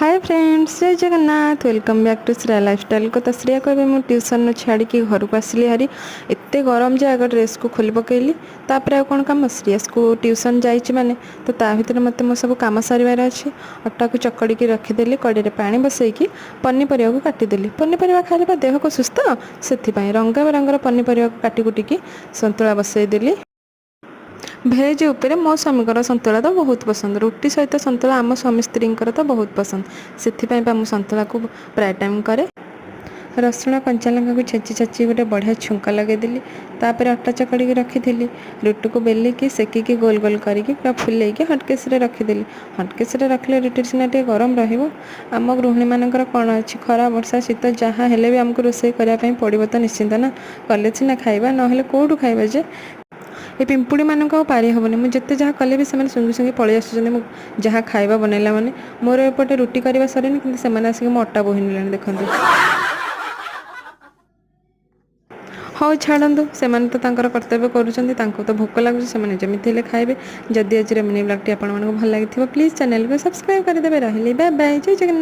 Hi friends, Jay Jagannath. Welcome back to Shreya ଲାଇଫଷ୍ଟାଇଲ୍କୁ। ତ ଶ୍ରେୟାକୁ ଏବେ ମୁଁ ଟ୍ୟୁସନ୍ରୁ ଛାଡ଼ିକି ଘରକୁ ଆସିଲି ହାରି। ଏତେ ଗରମ ଯେ ଆଗ ଡ୍ରେସ୍କୁ ଖୋଲି ପକାଇଲି, ତାପରେ ଆଉ କ'ଣ କାମ। ଶ୍ରେୟାସ୍କୁ ଟ୍ୟୁସନ୍ ଯାଇଛି ମାନେ ତ ତା ଭିତରେ ମୋତେ ମୋ ସବୁ କାମ ସାରିବାର ଅଛି। ଅଟାକୁ ଚକଡ଼ିକି ରଖିଦେଲି, କଡ଼େଇରେ ପାଣି ବସେଇକି ପନିପରିବାକୁ କାଟିଦେଲି। ପନିପରିବା ଖାଇଲେ ବା ଦେହକୁ ସୁସ୍ଥ, ସେଥିପାଇଁ ରଙ୍ଗ ବେରଙ୍ଗର ପନିପରିବାକୁ କାଟି କୁଟିକି ସନ୍ତୁଳା ବସେଇଦେଲି। ଭେଜ୍ ଉପରେ ମୋ ସ୍ୱାମୀଙ୍କର ସନ୍ତୁଳା ତ ବହୁତ ପସନ୍ଦ। ରୁଟି ସହିତ ସନ୍ତୁଳା ଆମ ସ୍ୱାମୀ ସ୍ତ୍ରୀଙ୍କର ତ ବହୁତ ପସନ୍ଦ। ସେଥିପାଇଁ ବା ମୁଁ ସନ୍ତୁଳାକୁ ପ୍ରାୟ ଟାଇମ୍ କରେ। ରସୁଣ କଞ୍ଚା ଲଙ୍କାକୁ ଛେଚି ଛେଚି ଗୋଟେ ବଢ଼ିଆ ଛୁଙ୍କ ଲଗେଇଦେଲି। ତାପରେ ଅଟା ଚକଡ଼ିକି ରଖିଥିଲି। ରୁଟିକୁ ବେଲିକି, ସେକିକି, ଗୋଲ ଗୋଲ କରିକି, ପୁରା ଫୁଲେଇକି ହଟକେସ୍ରେ ରଖିଦେଲି। ହଟକେସ୍ରେ ରଖିଲେ ରୁଟି ସିନା ଟିକେ ଗରମ ରହିବ। ଆମ ଗୃହିଣୀମାନଙ୍କର କ'ଣ ଅଛି? ଖରା, ବର୍ଷା, ଶୀତ ଯାହା ହେଲେ ବି ଆମକୁ ରୋଷେଇ କରିବା ପାଇଁ ପଡ଼ିବ ତ ନିଶ୍ଚିନ୍ତ ନା। କଲେ ସିନା ଖାଇବା, ନହେଲେ କେଉଁଠୁ ଖାଇବା ଯେ? ଏ ପିମ୍ପୁଡ଼ିମାନଙ୍କୁ ଆଉ ପାରି ହେବନି। ମୁଁ ଯେତେ ଯାହା କଲେ ବି ସେମାନେ ଶୁଙ୍ଘି ଶୁଙ୍ଘି ପଳେଇ ଆସୁଛନ୍ତି। ମୁଁ ଯାହା ଖାଇବା ବନେଇଲା ମାନେ, ମୋର ଏପଟେ ରୁଟି କରିବା ସରିନି, କିନ୍ତୁ ସେମାନେ ଆସିକି ମୋ ଅଟା ବୋହି ନେଲେଣି, ଦେଖନ୍ତୁ। ହଉ ଛାଡ଼ନ୍ତୁ, ସେମାନେ ତ ତାଙ୍କର କର୍ତ୍ତବ୍ୟ କରୁଛନ୍ତି। ତାଙ୍କୁ ତ ଭୋକ ଲାଗୁଛି, ସେମାନେ ଯେମିତି ହେଲେ ଖାଇବେ। ଯଦି ଆଜିର ମିନି ବ୍ଲଗ୍ଟି ଆପଣମାନଙ୍କୁ ଭଲ ଲାଗିଥିବ, ପ୍ଲିଜ୍ ଚ୍ୟାନେଲକୁ ସବସ୍କ୍ରାଇବ୍ କରିଦେବେ। ରହିଲି, ବାଏ ବାଏ, ଜୟ ଜଗନ୍ନାଥ।